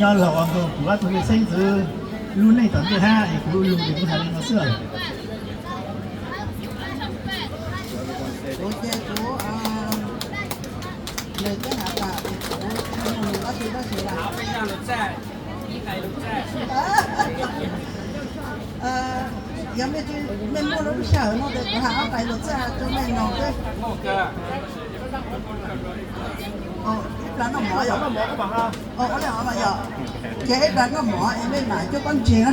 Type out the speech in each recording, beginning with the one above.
Nyob laus nkaus kuv ob tug me xeeb ntxwv lub neej tom ntej hab es kuv lug ces kuv has li no xwb. Kuv ces kuv lwm teb hav tas es kuv lug ob tug dab tsi las. Yog mej muaj lub sij hawm no ces kuv has ob pais lug txaj rua mej noog xwb. Ib plag noj mov yom? Ua le hov mas yom? Ces ib plag noj mov es mej mam cuab pob ntseg na.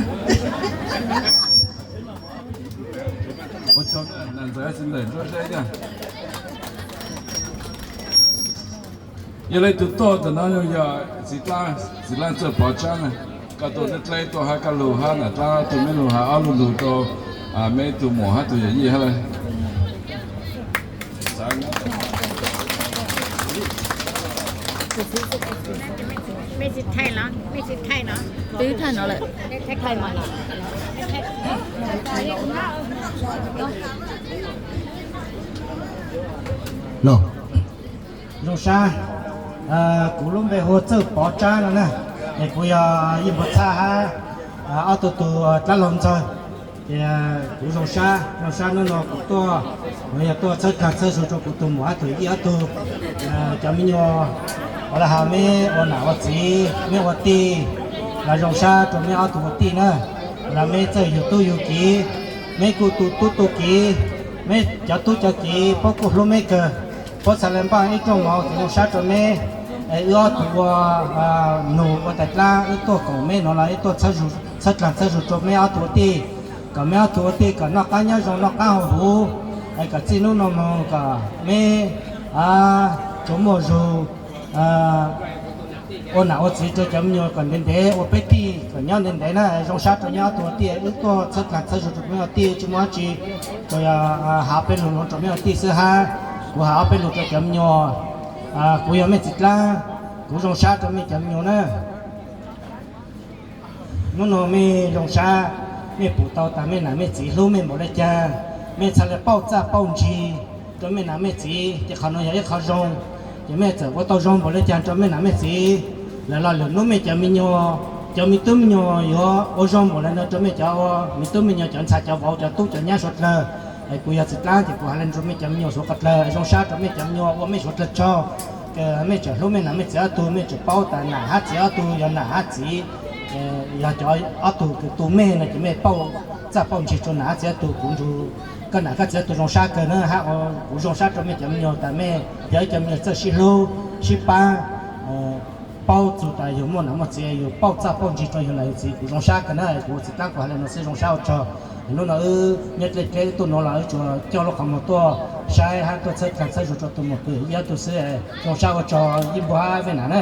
Yog le tug tuaj ntawm no yog txiv dlaab Txawj Pov Tsab na. Koj tuaj dleb dleb tuaj hab koj lug hab nam dlaab tug meb lug has ob lug lug rua meb tug muam hab tug yawm yij hab le. Zoo sab, kuv lub npe hu ua Txawj Pov Tsab no na, es kuv yog Yij Npuag Txhaj hab ob tug tug dlaab laug ntxawg. Ces kuv zoo sab, zoo sab hnub no kuv tuaj, kuv yog tuaj txhawb dlaag txhawb zug rua kuv tug muam hab tug yij ob tug. Cov me nyuam, ua le has meb ua nam ua txiv, meb ua tij, los zoo sab rua meb ob tug ua tij na. Los meb txawj yug tub yug kiv, meb kuj tu tub tu kiv, meb cov tub cov kiv puab kuj hlub meb kawg, puab txhad le npaj ib rooj mov kuv zoo sab rua meb. Es wb ob tug ua nug ua tais dlaab wb tuaj koom meb no los wb tuaj txhawb dlaag txhawb zug rua meb ob tug ua tij, kom meb ob tug ua tij kom noj qab nyob zoo noj qab haus huv, es kom txij hnub no moog kom meb tsuas muaj zug ua nam ua txiv rua cov me nyuam kom ntev ntev, ua peb tij kom nyob ntev ntev na. Zoo sab rua meb ob tug ua tij, wb tuaj txhawb dlaag txhawb zug rua meb ua tij, tsi muaj dlaab tsi, tsuas yog has peb lug nuav rua meb ua tij xwb hab. Kuv has ob peb lug rua cov me nyuam, kuv yog mej txiv dlaab, kuv zoo sab rua mej cov me nyuam na. Hnub no mej zoo sab, mej pum tau tas mej nam mej txiv hlub mej npaum le caag, mej txhad le pauj txaj pauj ntsig rua mej nam mej txiv, ces qhov no yog ib qhov zoo. Ces mej txawm ua tau zoo npaum le caag rua mej nam mej txiv, lawm los lwm hnub mej cov me nyuam, cov me tub me nyuam yuav ua zoo npaum le ntawd rua mej cov ua me tub me nyuam, cov ntxhais cov vauv cov tub cov nyab suav dlawg. Es kuv yog txiv dlaab ces kuv has le rua mej cov me nyuam suav dlawg, zoo sab rua mej cov me nyuam ua mej suav dlawg tsaug. Mej tseem hlub mej nam mej txiv ob tug, mej tseem paub tas nam hab txiv ob tug yog nam hab txiv, yog cov ob tug kws tu mej no ces mej pauj txaj pauj ntsig rua nam hab txiv ob tug. Kuv nrug koj nam koj txiv ob tug zoo sab kawg na hab, kuv zoo sab rua mej cov me nyuam tas mej yog ib cov me nyuam txawj sib hlub sib pab, paub txug tas yug muaj nam muaj txiv yug pauj txaj pauj ntsig rua yug nam yug txiv. Kuv zoo sab kawg na, kuv txiv dlaab kuv has le no xwb, zoo sab ua tsaug. Hnub no wb nyob dleb dleb tuaj nuav los wb tsuas coj lub qhov muag tuaj saib hab tuaj txhawb dlaag txhawb zug rua tus muam tus yawm yij ob tug xwb. Zoo sab ua tsaug Yij Npuag hab Vej Nam na.